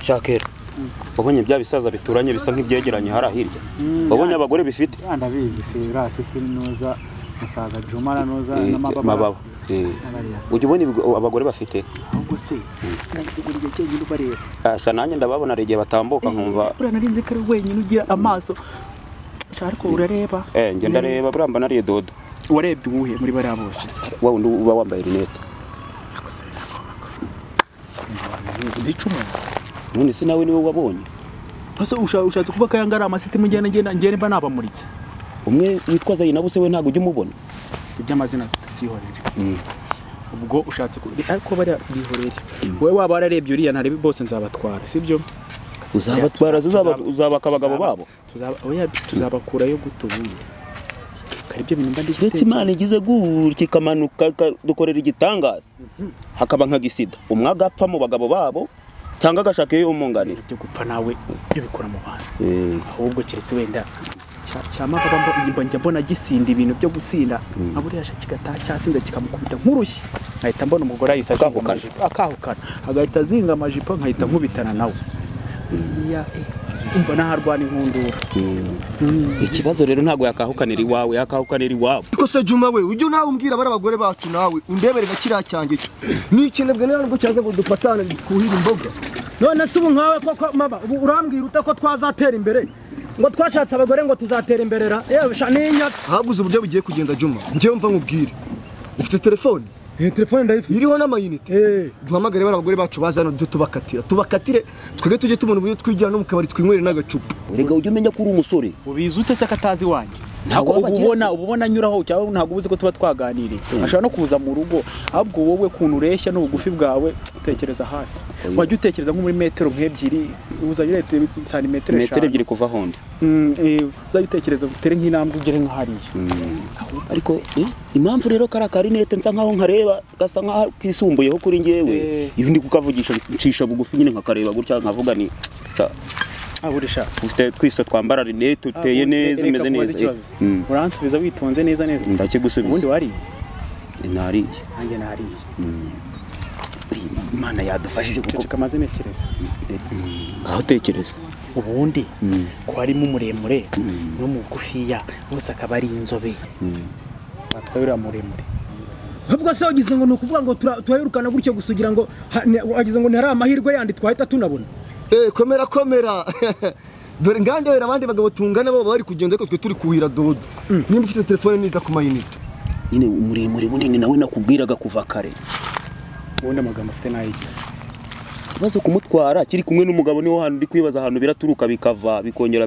Shakera wabonye bya bisaza bituranye bisa nk'ibyegeranye hara hirya wabonye abagore bifite ndabizi si rasi sinuza musaza Juma noza n'amababa ujye ubona abagore bafite ahubwo se nabizigura igihe cyonyine ubareba asa nanjye ndababona igihe batambuka nkumva ura narinze kare wenyine ugira amaso ariko urareba nge ndareba buramba nariye dodo warebye uwuhe muri bariya bose wa wundi uba wambaye rinete zica umuntu none se nawe niwe wabonye ese ushatse kuvuga ko aya ari amasiti mugenda ngenda ngenda mba nabamuritse umwe witwa Zainabu se we ntabwo ujya umubona iby'amazina tubyihorere ubwo ushatse ariko bariya bihorere wowe waba wararebye uriya ntarebe bose nzabatwara sibyo uzabatwara uzabaka abagabo babo tuzabakurayo gute ubundi kari ibyo bintu mba ndi uretse Imana igize gutya ikamanuka dukorera igitangaza hakaba nka gisida umwe agapfa mu bagabo babo cyangwa agashaka iyo umunganira byo gupfa nawe byo bikora mu bantu ahubwo keretse wenda cyamababa njya mbona gisinda ibintu byo gusinda nka buriya kigataha cyasinda kikamukubita nk'urushyi nkahita mbona umugore ahise azinga amajipo akahukana agahita azinga amajipo nkahita nkubitana nawe umva naharwana inkundura ikibazo rero ntabwo yakahukanira iwawe yakahukanira iwabo ariko se Juma we ujye nawe umbwira bari abagore bacu nawe undebere nka kiriya cyanjye ni ikinebwe ntabwo cyaza ngo dufatane twuhire imboga none se ubu nkawe koko mama ubu urambwira ute ko twazatera imbere ngo twashatse abagore ngo tuzatera imbere ra yewe sha ninyatsi habuze uburyo bugiye kugenda Juma njyewe mva nkubwire ufite telefone telefone ndayifite iriho n'amayinite duhamagare bari abagore bacu baza hano tubakatira tubakatire twebwe tujye tubona uburyo twigira no mu kabari twinywere n'agacupa erega ujye umenya ko uri umusore ubizi ute se ko atazi iwanjye ntabwo ubona anyuraho cyangwa ntabwo ubuzi ko tuba twaganiriye ashobora no kuza mu rugo ahubwo wowe kuntu ureshya n'ubugufi bwawe utekereza hafi wajya utekereza nko muri metero nk'ebyiri uzajya urebye santimetero eshanu metero ebyiri kuva ahondi uzajya utekereza utere nk'intambwe ugere nka hariya ariko impamvu rero kariya karinete nsa nkaho nkareba gasa nkaho kisumbuyeho kuri njyewe iyo ndi kukavugisha ncisha bugufi nyine nkakareba gutya nkavuga ni aburisha ufite twise twambara rinete uteye neza umeze neza uransubiza witonze neza neza ndakigusubiza ubundi wariye nariye nanjye nariye Imana yadufashije kuko ceceka maze ntekereza aho tekereza ubundi ko harimo umuremure n'umugufiya bose akaba ari inzobe batwaye uriya muremure ahubwo se wagize ngo ni ukuvuga ngo turayirukana gutyo gusa ugira ngo wagize ngo ntihari amahirwe yandi twahita tunabona komera komera dore ngandebera abandi bagabo tungana bo bari kugenda ariko twe turi kuhira dodo nimba ufite telefone niza ku mayinite nyine umuremure bunini nawe nakubwiraga kuva kare ubundi amagambo afite nayigize ikibazo kumutwara kiri kumwe n'umugabo niho hantu uri kwibaza ahantu biraturuka bikava bikongera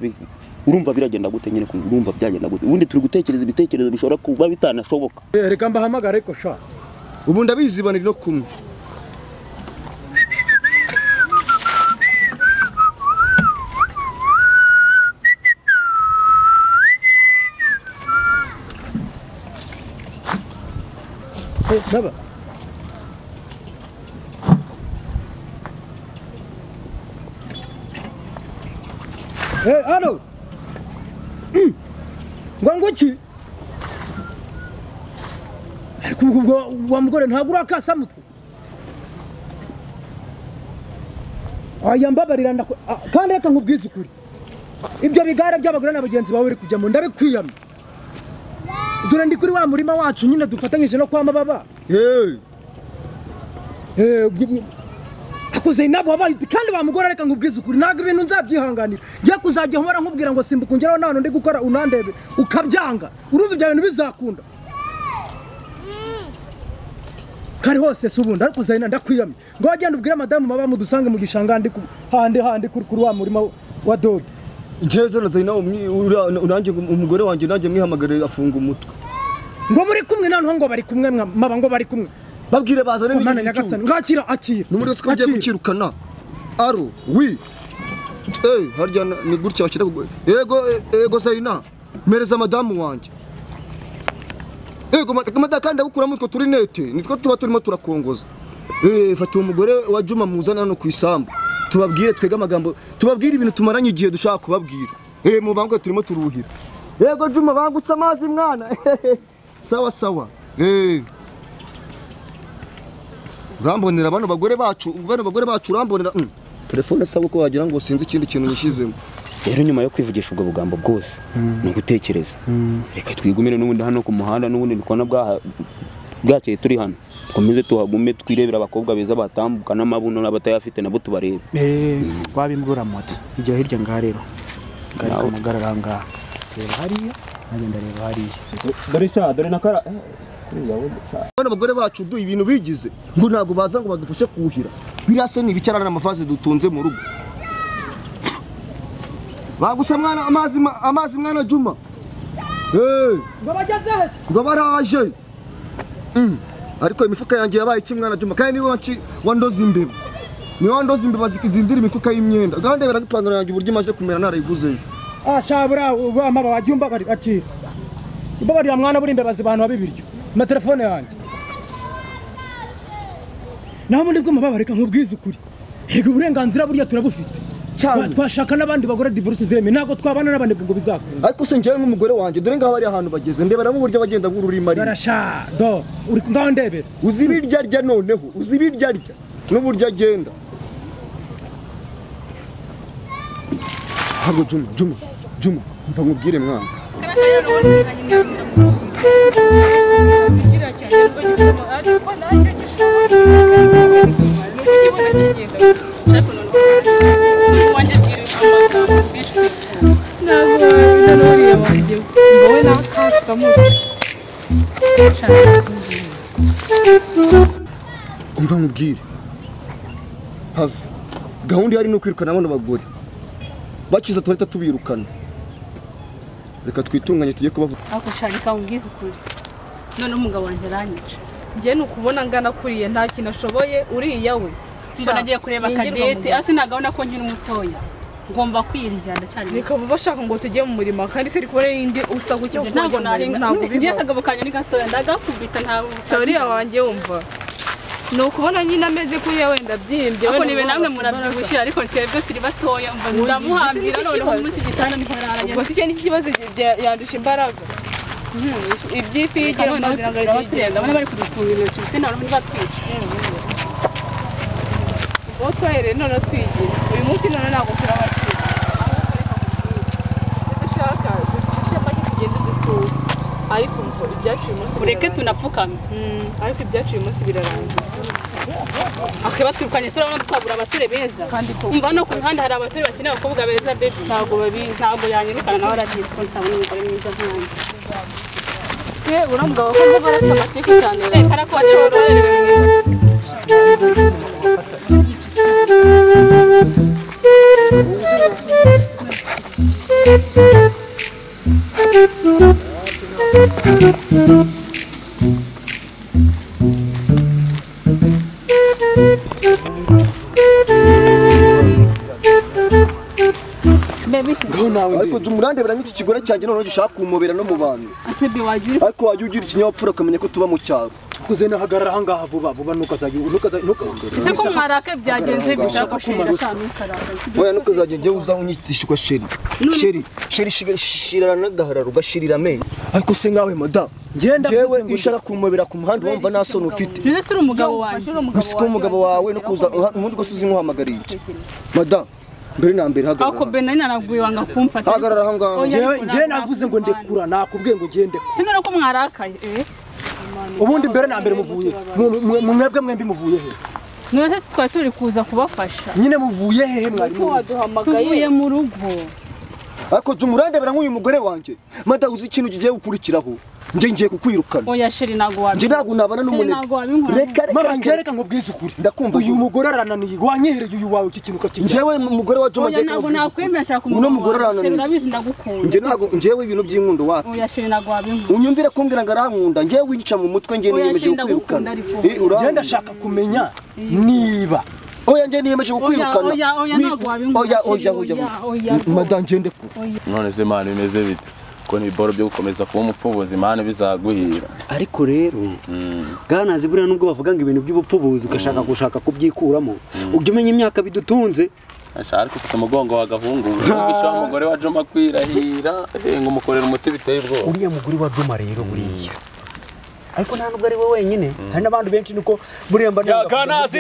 urumva biragenda gute nyine urumva byagenda gute ubundi turi gutekereza ibitekerezo bishobora kuba bitanashoboka reka mbahamagare ariko sha ubu ndabizibanira no kumwe Baba. Hey, alo. Ngo iki? Ariko ubwo wa mugore ntabwo urakasa mutwe. Aya mbabarira kandi reka nkubwize ukuri. Ibyo bigare by'abagore n'abagenzi bawe uri kujyamo ndabikwiyamye. Dore ndi kuri wa murima wacu nyine dufatanyije no kwa mababa. Ako Zainabu wabaye kandi bamugora reka nkubwize ukuri ntabwo ibintu nzabyihanganira. Ngiye kuzajya nkora nkubwira ngo simbuka ungeraho nta ndi gukora unandebe ukabyanga. Urumva ibyo bintu bizakunda. Kari hose se ubundi ariko Zainabu ndakwiyamye. Ngo wagenda ubwire madamu maba mudusange mu gishanga ndi handi handi kuri wa murima wa dodo. Njyewe na Zainabu unanjye umugore wanjye nanjye mwihamagare afunga umutwe. Ngo muri kumwe nanho ngo bari kumwe maba ngo bari kumwe. Babwire bazane n'ibintu nyagasani ngakira akira. Numuri ko ugiye gukirukana. Aro wi. Harya ni gutya bakira yego yego Zaina mereza madamu wanjye. Yego madakanda gukuramo utwo turi nete nitwo tuba turimo turakongoza. Fata umugore wa Juma muzana hano ku isambu. Tubabwire twega amagambo tubabwire ibintu tumaranye igihe dushaka kubabwira mu banguke turimo turuhira yego Juma bangutse amazi mwana sawa sawa urambonera bano bagore bacu urambonera Telefone sabo ko wagira ngo sinzi ikindi kintu nyishyizemo. Rero nyuma yo kwivugisha ubwo bugambo bwose no gutekereza, reka twigumire n'ubundi hano ku muhanda, n'ubundi ndikona bwakeye turi hano, dukomeze tuhagume twirebera abakobwa beza batambuka n'amabuno n'abatayafite nabo tubarebe. Wabimbwuramutse ijya hirya ngaha rero ngari kamagarara ngaha, reba hariya nagenda reba hariya, dore sha dore nakara. Bano bagore bacu du ibintu bigize ngo ntago baza ngo badufashe kuhira, birase ni ibicarana n'amafaze dutunze mu rugo. Bagutse mwana amazi amazi mwana Juma. Ngo bageze he? Ngo baraje. Ariko imifuka yanjye yabaye iki mwana Juma, kandi niwe wandoza imbeba. Niwe wandoza imbeba zikizindira imifuka y'imyenda. Gahanda ipantaro yanjye uburyo imaze kumera narayiguze ejo. Ah shabura amaba wajyumba bari ati. Imbabarira mwana buri imbeba zibantu babibiryo. Ma telefone yanjye. Naho muri bwo mababareka nkubwiza ukuri. Yego uburenganzira burya turabufite. Twashaka n'abandi bagore divorce zireme, ntago twabana n'abandi ngo bizakunda. Ariko se njyewe nk'umugore wanjye dore ngaho bari ahantu bageze, ndebera nk'uburyo bagenda bw'ururima ari. Barasha do uri ngaho ndebera. Uzi ibirya arya noneho, uzi ibirya arya n'uburyo agenda. Ntabwo Juma, Juma, Juma, mva nkubwire mwana. Umva nkubwire, have gahunda yari no kwirukana abana bagore bakiza turahita tubirukana. Reka twitunganye tujye kubavuga. Ako sharika ungize ukuri none umugabo wanjye aranyica. Njye nukubona ngana kuriye nta kintu ashoboye uriya we. Mbona agiye kureba Kadete ase nagabona ko nkiri mutoya ngomba kwirya ndacyari. Reka vuba ashaka ngo tujye mu murima kandi se rikubone n'indi usa gucyo kuko ntabwo narenga ngiye kagabo kanya ni gatoya ndagakubita nta uriya wanjye wumva. Nukubona nyine ameze kuriya wenda byimbye ariko nibe namwe murabyibushye ariko twebwe turi batoya umva ndamuhambira noneho umunsi gitanda niho araranye. Ubwo se n'iki kibazo yandusha imbaraga ibyifi yigira amazi ntabwo bari bari kudutunga intoki se ntabwo batwica. Ubwo twahereye none twigira uyu munsi none ntabwo turabakira. Dushaka ducishe make tugende dutuze, ariko ibyacu uyu munsi ureke tunapfukame. Ariko ibyacu uyu munsi birarangiye. Akaba twirukanye sura no twabura abasore beza. Umva no ku mihanda hari abasore bakeneye abakobwa beza baby. Ntabwo babizi. Ntabwo yanyirukana nawe arabizi ko ntabona umugore mwiza nkanjye. Ye uramugabo ko mba barafite amateka cyane. Karakongera uruhare mwiza. Ariko umurandebera nk'iki kigore cyanjye noneho gishaka kumobera no mu bantu. Ariko wajya ugira ikinyabupfura ukamenya ko tuba mu cyaro. Kuze nahagarara aha ngaha vuba vuba ntukazajya Ese ko mwarake byagenze bishaka kumara cyane. Oya ntukazajya njye uza unyitishwa sheri. Sheri, sheri shirana n'agahararo ugashirira amenyo. Ariko se nkawe madam, ngenda jewe ushaka kumobera ku muhanda wumva nta soni ufite. None se uri umugabo wanjye. Gusa ko umugabo wawe no kuza ubundi rwose uzi nkuhamagariye iki. Madam, mbere na mbere hagarara. Ako be nari naraguye wanga kumfata. Hagarara aho ngaho. Njye navuze ngo ndekura nakubwiye ngo ngende. Sinora ko mwarakaye. Ubundi mbere na mbere muvuye mwebwe mwembi muvuye he? None se twari turi kuza kubafasha. Nyine muvuye hehe mwari? Tuvuye mu rugo. Ariko umurandebera nk'uyu mugore wanjye. Mada uzi ikintu kigiye gukurikiraho. Nje ngiye kukwirukana. Oya sheri ntago wabi. Nje ntago nabana n'umunebwe. Reka reka ngereka nkubwize ukuri. Ndakumva uyu mugore arananiye wanyihereye uyu wawe iki kintu kakijya. Njewe mugore wa Juma ngiye ntago nakwemera shaka umugore. Uno mugore arananiye. Urabizi ndagukunda. Nje ntago njewe ibintu by'inkundo wapi. Oya sheri ntago wabinkunda. Unyumvire kumbwira ngo arankunda njewe winyica mu mutwe ngiye niyemeje kukwirukana. Nje ndashaka kumenya niba Oya nje niyemeje kukwirukana. Oya oya ntago wabinkunda. Oya oya oya. Madam ngende ko. None se man bimeze bite? Ko ni boro byo gukomeza kuba umupfubuzi imana bizaguhira. Ariko rero bwanazi buriya nubwo bavuga ngo ibintu by'ubupfubuzi ugashaka gushaka kubyikuramo ujye umenya imyaka bidutunze. Ariko ufite umugongo wa gahungu ubisha umugore wa Juma kwirahira ngo umukorera umuti biteye ubwoba. Uriya mugore wa Juma rero buriya Ariko nta nubwo ari we wenyine, hari n'abandi benshi niko buriya mba Ya Ganazi!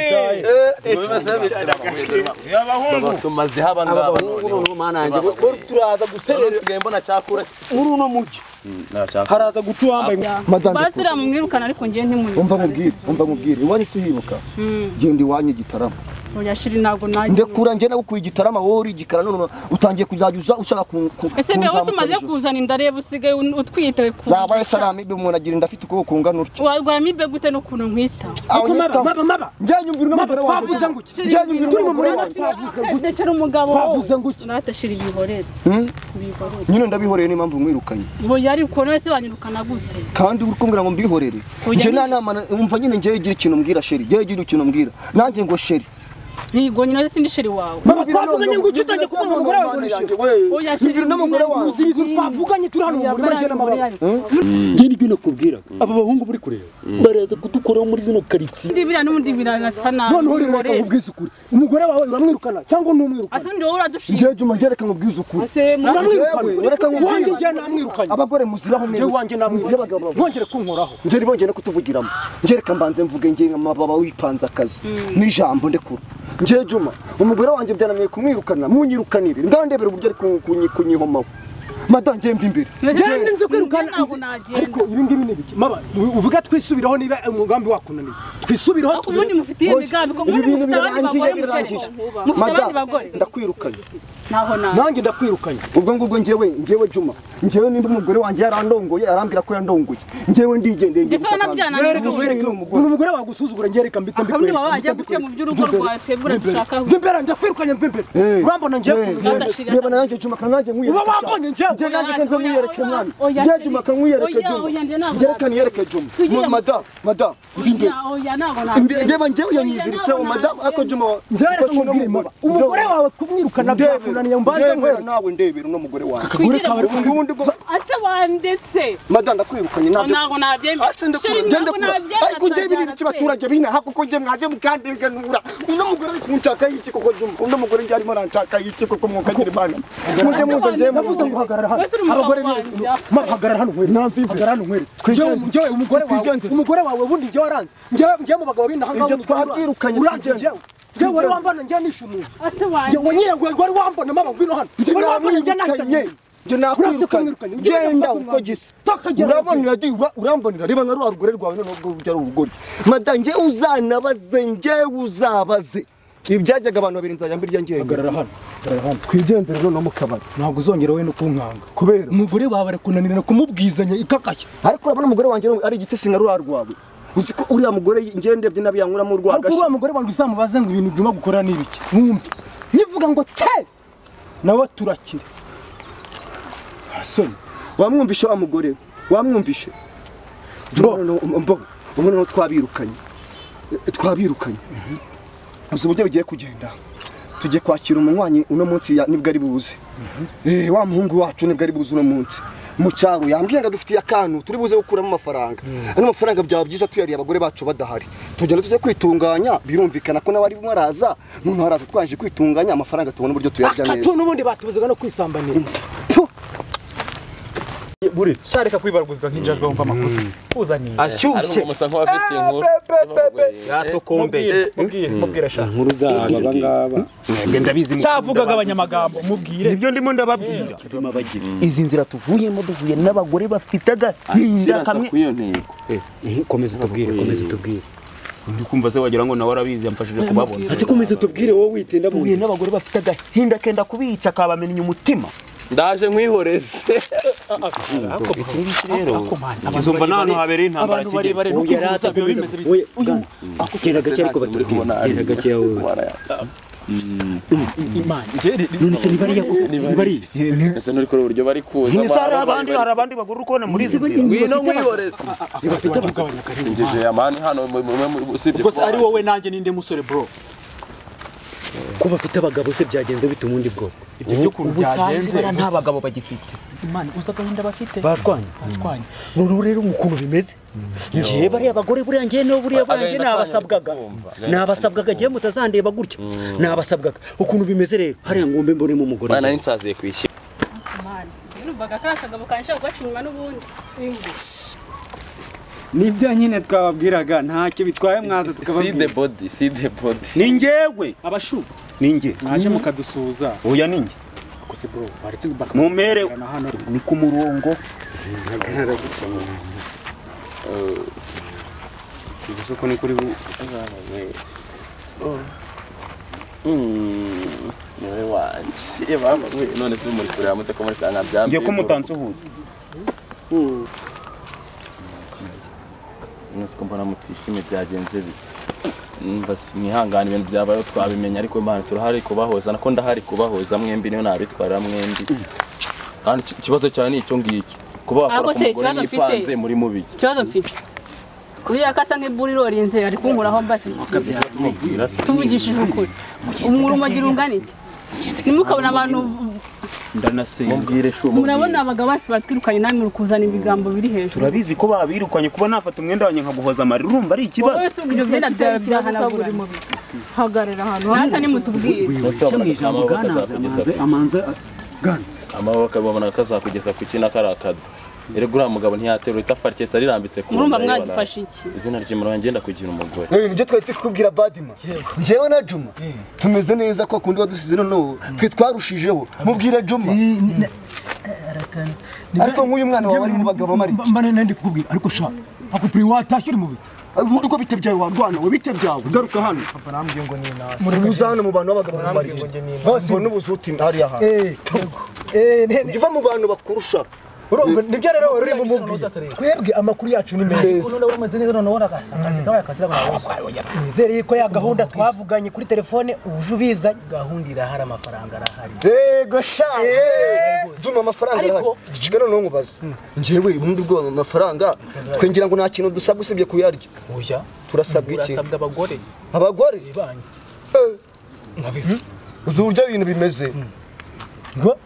Y'abahungu tumaze haba ngaba none mana yanjye bo turaza guserera nsigaye mbona cyakura muri uno mujyi haraza guca uwambaye Basi uriya mumwirukana ariko ngiye ntimunyirukane. Umva nkubwire iwanyu si hibuka. Genda iwanyu Gitarama. Oya shiri ntabwo najya. Ndekura njye nagukuye Gitarama wowe uri igikara none utangiye kuzajya uza ushaka ku Ese mbe wose umaze kuzana inda reba usigaye utwite ku. Yabaye salami ibe umuntu agira inda afite ukuboko kungana utyo. Warwara mibe gute n'ukuntu nkwita? Ariko maba njye nyumvira n'umugore wawe. Twavuze ngo iki? Njye nyumvira turi mu murima twavuze ngo ndekera umugabo. Twavuze ngo iki? Nata shiri bihorere. Nyine ndabihoreye niyo mpamvu mwirukanye. Oya ariko none se wanyirukana gute? Kandi uri kumbwira ngo mbihorere. Njye nta nama umva nyine njye igira ikintu mbwira sheri, njye igira ikintu mbwira. Nanjye ngo sheri. Ntigo nyine sindi sheri wawe. Mama twavuganye ngo utangiye kuvuga ngo umugore wawe ngo ni sheri. Oya sheri n'umugore wawe. Uzi ibintu twavuganye turi hano mu murima njye n'amababa. Njye nibyo nakubwiraga. Aba bahungu buri kureba baraza kudukoraho muri zino karitsiye. Ndi biriya n'ubundi biranasa nabi. Noneho rero reka nkubwize ukuri. Umugore wawe uramwirukana cyangwa ntumwirukana? Ase undi wowe uradushinga. Njye Juma njye reka nkubwize ukuri. Uramwirukana. Reka nkubwire. Wanjye namwirukanye. Abagore muziraho mwe. Wanjye namwirukanye. Ntongere kunkoraho. Njye ribongeye no kutuvugiramo. Njye reka mbanze mvuge njye nka mababa wipanze akazi. N'ijambo ndekura. Njye Juma umugore wanjye byananiye kumwirukana munyirukanire ndandebera uburyo ari kunyihomaho. Madame njye mva imbere. Njye nzi kwirukana ariko ibi ngibi ni biki? Mama uvuga twisubiraho niba umugambi wakunaniye. Twisubiraho ubundi mufitiye imigambi ko ubundi mufite abandi bagore. Mufite abandi bagore. Ndakwirukanye. Naho nawe. Nanjye ndakwirukanye. Ubwo ngubwo njyewe Juma njyewe nimba umugore wanjye yarandongoye arambwira ko yandongoye. Njyewe ndigendeye njye. Umugore wagusuzugura njye reka mbite mbikwereke. Akabundi wajya guce mu by'urugo rwawe twebwe dushaka. Mbimbera ndakwirukanye mbimbere. Urambona njye. Reba nanjye Juma kananjye nkwiye. Uba wambonye njye. Njye nanjye kanze mwiyereke mwana. Njye Juma kanwiyereke Juma. Njye reka niyereke Juma. Madam mbimbere. Ndeba njyewe yanyiziritseho madam ako Juma. Njye reka nkubwire mama. Umugore wawe kumwirukana byakunaniye mbanze nkwereke nawe ndebera uno mugore wawe. Ubundi bwo ase wandetse. Madam ndakwirukanye ntabyo. Ntabwo nabyemera. Ariko ndebera ibiki baturage binaha kuko njye mwaje mukandenganura. Uno mugore ari kunshaka iki koko Juma. Uno mugore njye arimo aranshaka iki koko mwokagira Imana. Mujye muza njye ndavuze ngo hagarara hano. Abagore mama hagarara hano nkwereke. Hagarara hano nkwereke. Njyewe umugore wawe ubundi njye waranze. Njye mu bagabo binaha ngaho ibyo twabyirukanye uranze njyewe. Njyewe wari wambona njye nishe umuntu. Ase wanjye. Njyewe nyine wari wambona mama ngwino hano. Wari wambona njye nahitanye. Njye nakwirukanye. Genda uko gisa. Urabonera urambonera reba nka rwa rugore rwawe none ubwo ari urugori. Madam njye uzanabaze njye uzabaze. Ibyajyaga abantu babiri nzajya mbirya njye. Hagarara hano. Twigendere none mu kabari. Ntabwo uzongera we no kunkanga. Kubera umugore wawe arakunanira kumubwizanya ikakashya. Ariko urabona umugore wanjye ari igiti singa rwa rwawe. Uzi ko uriya mugore njye ndebye nabi yankuramo urwagashya. Ariko uriya mugore wanjye uzamubaze ngo ibintu byuma gukora ni ibiki. Mwumve. Nyivuga ngo te nawe turakira. Asoni. Wamwumvishe wa mugore? Wamwumvishe? Mbo umuntu twabirukanye. Twabirukanye. Uzi uburyo bigiye kugenda. Tujye kwakira umunywanyi uno munsi nibwo ari buze. Wa muhungu wacu nibwo ari buze uno munsi. Mu cyaro yambwiye ngo dufitiye akantu turi buze gukuramo amafaranga. Ano mafaranga byaba byiza tuyariye abagore bacu badahari. Tugenda tujye kwitunganya birumvikana ko nawe ari bumwe araza none haraza twaje kwitunganya amafaranga tubona uburyo tuyarya neza. Akatu n'ubundi batubuzaga no kwisambanira. Buri cyareka kwibaraguzwa nk'injajwa wumva amakuru uzaniye ashyushye musa nk'abafite inkuru yatokombeye mubwire sha inkuru zaba ngaba mwebwe ndabizi cyavugaga abanyamagambo mubwire nibyo ndimo ndababwira izi nzira tuvuyemo duhuye n'abagore bafite agahinda kamwe kuyo ntego komeza tubwire ndi kumva se wagira ngo nawe arabizi yamfashije kubabona ati komeza tubwire wowe witinda mu nzira n'abagore bafite agahinda kenda kubica kabamenya umutima ndaje nkwihoreze izumva n'ahantu habereye intambara abantu barebare nuko biba bimeze bityo genda gake ariko batubwire genda gake wowe Imana none se nibariya nibariya ese nuri kuri uburyo bari kuza hari abandi bagore ukubona muri izi nzira ngwino nkwihoreze zibafite singeje amani hano usibye ubwo se ari wowe nanjye ninde musore bro ko bafite abagabo se byagenze bite ubundi bwoko ibyo byo kuntu byagenze nta bagabo bagifite Imana uza agahinda bafite bashwanye none rero ukuntu bimeze ngiye bariya abagore buriya ngiye no buriya buriya nabasabwaga ngiye mutazandeba gutyo nabasabwaga ukuntu bimeze rero hariya ngombe mbonemo umugore bana ninsaziye kwishyira Imana numvaga ka kagabo kanshaka guca inyuma n'ubundi Nibyo nyine twababwiraga ntacyo bitwaye mwaza tukababwira. See the body, see the body. Ni njyewe abashu. Ni njye. Mwaje mukadusuhuza. Oya ni njye. Kose bro, baretse mumere ni ku murongo. Isoko ni kuri bu. Niwe wanje. Baba we none se muri kureba mute ko muri kana byambi. Ngiye ko mutansuhuza. Nusiko mbona mutishimye byagenze bite. Mva mwihangane ibintu byabaye twabimenya ariko Imana turahari kubahoza nako ndahari kubahoza mwembi niyo nabitwara mwembi. Kandi ikibazo cyane ni icyo ngicyo. Kuba wakora ku mugore yipanze muri mubi. Ikibazo mfite. Kuriya kasa nk'iburiro rinze ari kunkuraho mbasi. Tuvugishije ukuri. Umurumagira ungana iki? Nimukabona abantu ndanasenga. Mubwire shu. Murabona abagabo bacu batwirukanye namwe urukuzana ibigambo biri hejuru. Turabizi ko babirukanye kuba nafata umwenda wanjye nkaguhoza amarira urumva ari ikibazo. Wowe se ubwo byenda byahanagura. Hagarara ahantu hata nimutubwire. Amanze gana. Amaboko babona kazakugeza ku kina karakada. Erega uriya mugabo ntiyaterura itafari keretse arirambitse ku murumva mwadufasha iki? Izina ry'Imana ngenda kugira umugore. Nibyo twari tukubwira Badima. Njyewe na Juma tumeze neza ko kundi badusize none twe twarushijeho. Mubwira Juma. Ariko nk'uyu mwana wawe ari mu bagabo mari. Mbane nandi kukubwira ariko sha akupri watashyira mu bi. Ubundi ko bite byawe warwana we bite byawe garuka hano. Papa nambwiye ngo ni nawe. Muri buzana mu bantu b'abagabo mari. Mbona ubuzuti hariya hantu. Uva mu bantu bakurusha. Urumva nibyo rero wari uri mumubwira. Twebwe amakuru yacu ni meza. Uno uramaze neza none ubona akazi kabaye akazi kabaye. Nizere ko ya gahunda twavuganye kuri telefone uje ubizanye. Gahunda irahari amafaranga arahari. Yego sha. Zuma amafaranga arahari. Kigana no nkubaza. Njyewe ubundi bwo amafaranga twe ngira ngo nta kintu dusabwa usibye kuyarya. Oya. Turasabwa iki? Turasabwa abagore. Abagore? Banyu. Nkabise. Uzi ibintu bimeze.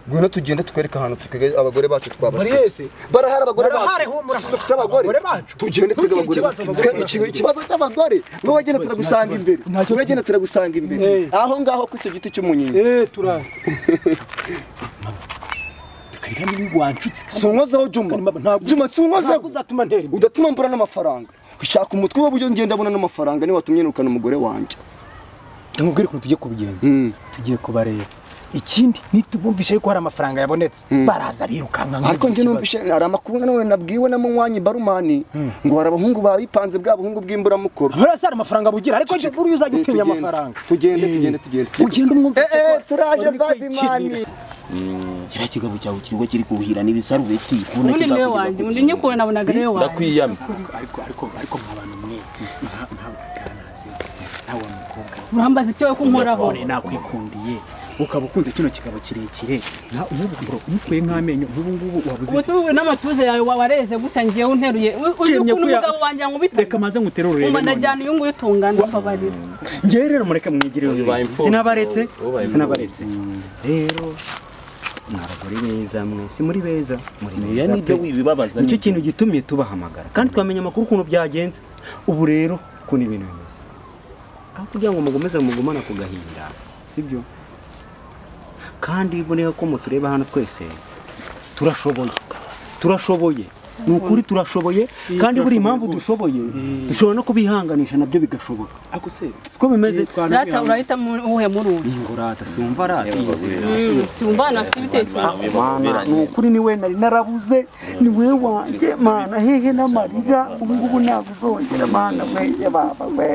Ngwino tugende tukwereka ahantu tukege abagore bacu twabasize. Barahari abagore bacu. Dufite abagore. Tugende twige abagore. Ikibazo cy'abagore. Ngo bagende turagusanga imbere. Bagende turagusanga imbere. Aho ngaho ku icyo giti cy'umunyinya. Turaje. Tukareka n'ibigwancutse. Sunkozaho Juma. Juma sunkozaho. Uzatuma ntera. Udatuma mbura n'amafaranga. Ushaka umutwe w'uburyo ngenda abona n'amafaranga ni watumye nukana umugore wanjye. Ndamubwira ukuntu tugiye kubigenza. Tugiye kubareba. Ikindi nitubumvishe yuko hari amafaranga yabonetse baraza birukanka. Ariko nje numvishe hari amakuru none nabwiwe na munywanyi barumani ngo hari abahungu babipanze bwa buhungu bw'imburamukoro. Urasa hari amafaranga bugira ariko nje buri uzajya utinya amafaranga. Tugende tugende tugende. Ugende umwumve. Turaje Badimani. Kira kigabo cyawe kirwa kiri kuhira n'ibisarubeti kubona kizakugira. Undi wanjye undi nyikubona nabonaga rero wanjye. Ndakwiyamye. Ariko mwabana mwe nta nawe mukobwa. Urambaza icyo kunkoraho. Nakwikundiye. Ukaba ukunze kino kigabo kirekire na ubu umukuye nk'amenyo nk'ubu ngubu wabuze ubu n'amatuze yawe wabareze gutya ngiye unteruye uzi ukuntu umugabo wanjye nkubita. Reka maze nguterure rero ndajyana uyu nguyu tungana mbabarira. Ngiye rero mureke mwigire sinabaretse rero mwabagore beza mwe si muri beza muri beza nibyo wibibabaza nicyo kintu gitumye tubahamagara kandi twamenya amakuru ukuntu byagenze. Ubu rero ukuntu ibintu bimeze aho kugira ngo mugomeze mugumana ku gahinda sibyo. Kandi iboneka ko mutureba hano twese turashoboye ni ukuri turashoboye kandi buri impamvu dushoboye dushobora no kubihanganisha nabyo bigashoboka. Ako se siko bimeze. Data urahita uhe muri ubu ingorata sumva rata sumva nafite ibitekerezo mana ni ukuri niwe nari narabuze niwe wanjye mana hehe n'amarira ubu ngubu ntabwo uzongera mana we baba we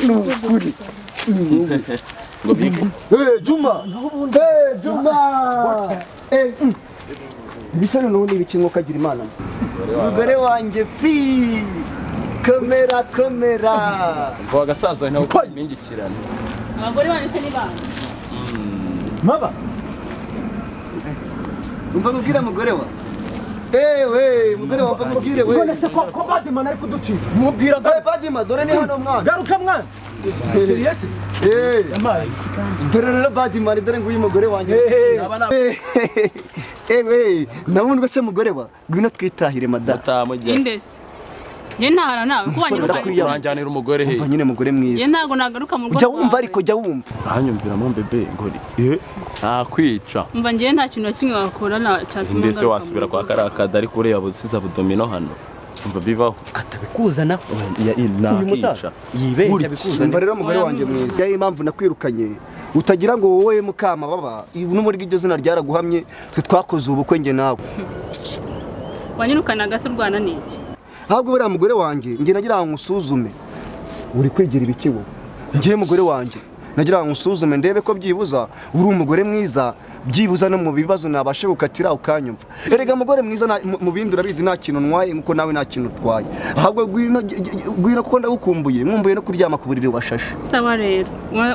ni ukuri. Juma! Juma! Ibisa noneho ibiki kagira Imana. Umugore wanjye fi! Kamera kamera! Ngo agasaza nawe kumingikirana. Abagore banyu se ni bande? Maba! Umva mubwira mugore wa. Ewe, mugore wa mubwire we. None se ko Badima nari kuducika. Mubwira Badima dore ni hano mwana. Garuka mwana. Serious? Dore rero Badima dore nguyu mugore wanjye. Ewe, nawe se mugore wa ngwino twitahire madamu. Indesi. Njye ntahana nawe kuba nyirukanye. Uranjyanira umugore he? Umva nyine mugore mwiza. Njye ntago nagaruka mu rugo. Jya wumva ariko jya wumva. Uranyumviramo bebe ngori. Nakwica. Umva njye nta kintu na kimwe wakora na cyatuma. Ndese wasubira kwa karakada ariko ureba busiza budomino hano. Umva bivaho. Atabikuzana. Uyu musaza yibeshya bikuzana. Umva rero mugore wanjye mwiza. Yayi impamvu nakwirukanye. Utagira ngo wowe mukama baba n'umurigi iryo zina ryaraguhamye twe twakoze ubukwe nge nawe. Wanyirukanaga se urwana n'iki? Ahubwo buriya mugore wanjye nge nagira ngo nkusuzume. Uri kwigira ibiki wowe? Ngiye mugore wanjye nagira ngo nkusuzume ndebe ko byibuza uri umugore mwiza byibuza no mu bibazo nabashe gukatira ukanyumva. Erega mugore mwiza mu bindi urabizi nta kintu ntwaye nkuko nawe nta kintu utwaye. Ahubwo gwino kuko ndagukumbuye nkumbuye no kuryama ku buriri washashe. Sawa rero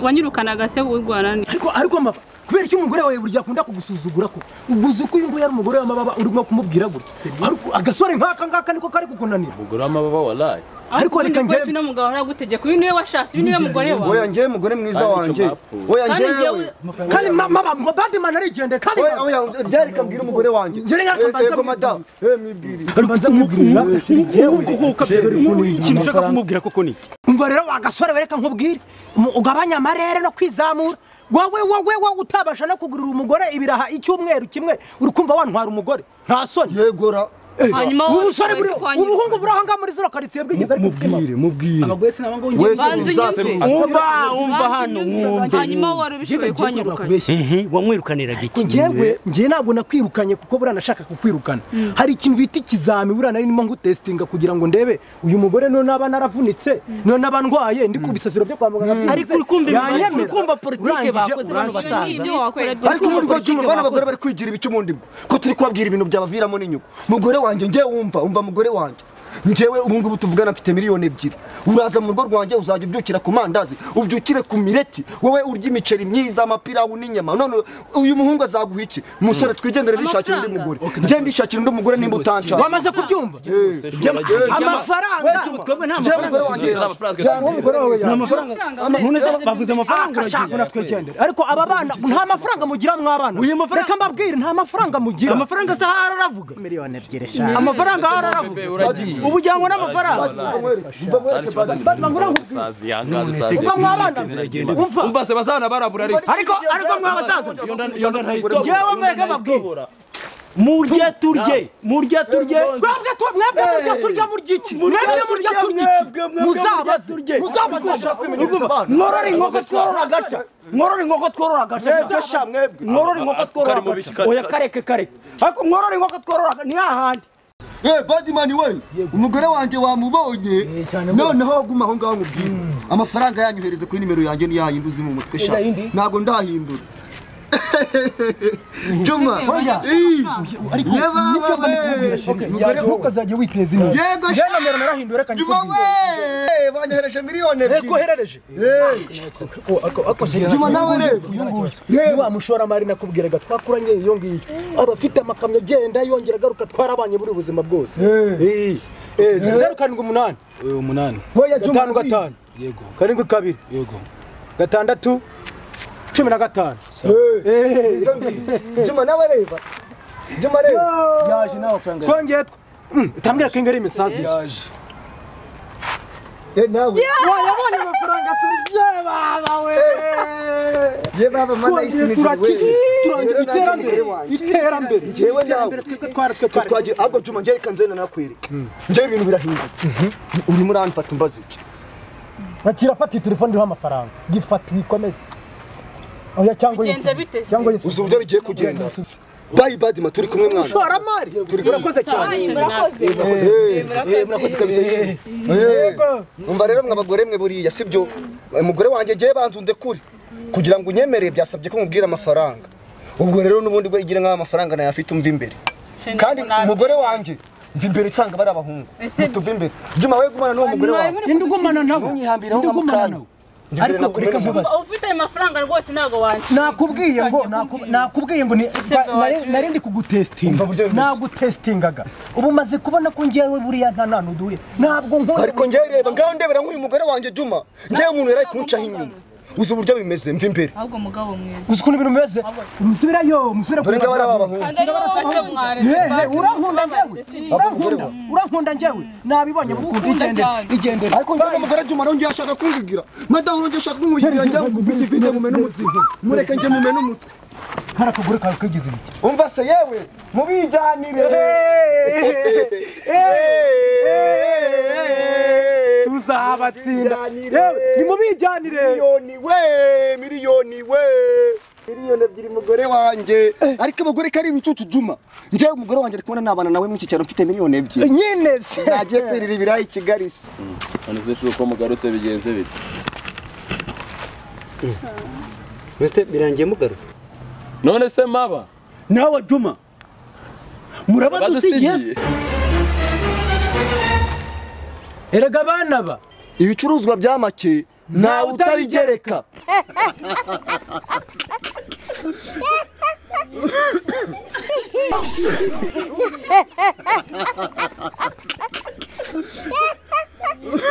wanyirukanaga se urwana n'iki? Ariko mama kubera icyo umugore wawe burya akunda kugusuzugura ko uguze uko uyu nguyu ari umugore w'amababa urimo kumubwira gutya. Ariko agasore nk'aka ngaka niko kari kukunanira. Umugore w'amababa wallahi. Ariko reka njye no mugabo aragutegeka uyu niwe washatse uyu niwe mugore wawe. Oya njye mugore mwiza wanjye. Oya njye kandi mama ngo Badman arigende kandi oya byari kambwira umugore wanjye. Njye yego madam. Mbanza mwibwira. Ikintu ushaka kumubwira koko ni iki? Umva rero wagasore wereka nkubwire ugabanya amarere no kwizamura. Wowe utabasha no kugurira umugore ibiraha icyumweru kimwe uri kumva wantwara umugore nta soni. Yegora. Hanyuma ubusore buri ubuhungu burahanga muri zero quartier bwigeze ariko mubwire abagore sinaba ngo ngiye umva hano mwumve. Hanyuma wari ubishoboye kwanyirukana. Wamwirukaniraga iki? Njyewe ngiye ntabwo nakwirukanye kuko buriya nashaka kukwirukana. Hari ikintu bita ikizami buriya nari ndimo ngutestinga kugira ngo ndebe uyu mugore none naba naravunitse none naba ndwaye ndi ku bisasiro byo kwa muganga. Ariko uri kumva politike bakoze bano basaza. Ariko muri rwo cyuma bana abagore bari kwigira ibice umundi bwo ko turi kubabwira ibintu byabaviramo n'inyuko. Mugore wanjye ngiye wumva mugore wanjye njyewe ubu ngubu tuvugana mfite miliyoni 2 uraza mu rugo rwanjye uzajya ubyukira ku mandazi ubyukire ku mireti wowe urya imiceri myiza amapirawu n'inyama none uyu muhungu azaguha iki musore twigendere rishakira undi mugore njye ndishakira undi mugore nimba utanshaka wamaze kubyumva amafaranga twebwe nta mafaranga none se bavuze amafaranga ashaka natwegendere ariko aba bana nta mafaranga mugira mwabana reka mbabwire nta mafaranga mugira amafaranga se aravuga miliyoni 2 sha amafaranga aravuga ubujyango n'amafaranga umva se bazana barabura ariko mwabasaza yewe mbega babwira murye turye mwebwe murya turya murya iki mwebwe murya turya iki muzabaze mworora inkoko tworora agaca mworora inkoko tworora agaca mworora inkoko tworora agaca oya kareke ariko mworora inkoko tworora ni hahandi. Badman we umugore wanjye wamubonye noneho guma aho ngaho nkubwire amafaranga yanyohereze kuri nimero yanjye ni yayindi mu mutwe sha ntago ndahindura Juma ariko nibyo ndikubwira ukazajya witeza imbere yego nomero narahindura reka Juma we banyohereje miliyoni 2 reko herereje Juma nawe rero ni wa mushoramari nakubwiraga twakuranye iyo ngiyo abafite amakamyo agenda yongera agaruka twarabanye buri buzima bwose 078 8 hoya Juma 5 5 yego 7 2 yego 6 15. Juma nawe reba Juma reba yaje n'amafaranga twongeye tambwira ko ingari imisazi yaje nawe wayabonye amafaranga surye baba we ye baba mana isi turangira iterambere njyewe nawe twagiye ahubwo Juma njye reka nzena nakwereka njye ibintu birahindutse urimo uramfata umbaza iki bakira fata telefone iriho amafaranga gifata ikomeze oya cyangwa uzi uburyo bigiye kugenda Bye Badman turi kumwe mwana. Ushoramari urakoze cyane. Murakoze kabisa. Yego. Umva rero mwa bagore mwe buriya sibyo umugore wanjye giye banzu ndekure kugira ngo unyemerere byasabye ko mubwira amafaranga. Ubwo rero nubundi bwo igira nk'ama amafaranga nayafite umva imbere. Kandi umugore wanjye mva imbere usanga bari abahungu. Tuva imbere. Juma we gumana n'uwo mugore wawe. Indugumana nabo. Ntunyihambiraho nkamukanda. Ariko reka nkubaze. Ufite ayo mafaranga rwose ntago wanjye. Nakubwiye ngo nari ndi kugutestinga. Nagutestingaga. Ubu maze kubona ko ngiye buriya nta nanu duye. Ntabwo nkora. Ariko ngiye reba ngaho ndebera nk'uyu mugore wanjye Juma. Ngiye umuntu yari kuncaho inyuma. Uzi uburyo bimeze mva imbere. Ahubwo mugabo mwiza. Uzi ukuntu ibintu bimeze? Musubirayo, musubira Dore ko bari abahungu. Urankunda njyewe. Urankunda. Urankunda njyewe. Nabibonye bukunda igendere. Igendere. Ariko njyewe umugore Juma arongeye ashaka kungigira. Madamu arongeye ashaka kungigira njye mukubita ifite mumena umutwe. Mureke njye mumena umutwe. Kara kagore kawe kagize ibiki? Umva se yewe mubijyanire. Tuzabatsinda. Yewe nimubijyanire. Miliyoni we, miliyoni we. Miliyoni ebyiri mugore wanjye. Ariko abagore kari ibicucu Juma. Njyewe umugore wanjye ari kubona nabana nawe mu cyaro mfite miliyoni ebyiri. Nyine se. Nagiye kwirira ibirayi i Kigali se. None se uko mugarutse bigenze bite? Mbese birangiye mugarutse. None se maba nawe Juma murabadusigiye se? Erega bana ba ibicuruzwa bya make ntawe utabigereka.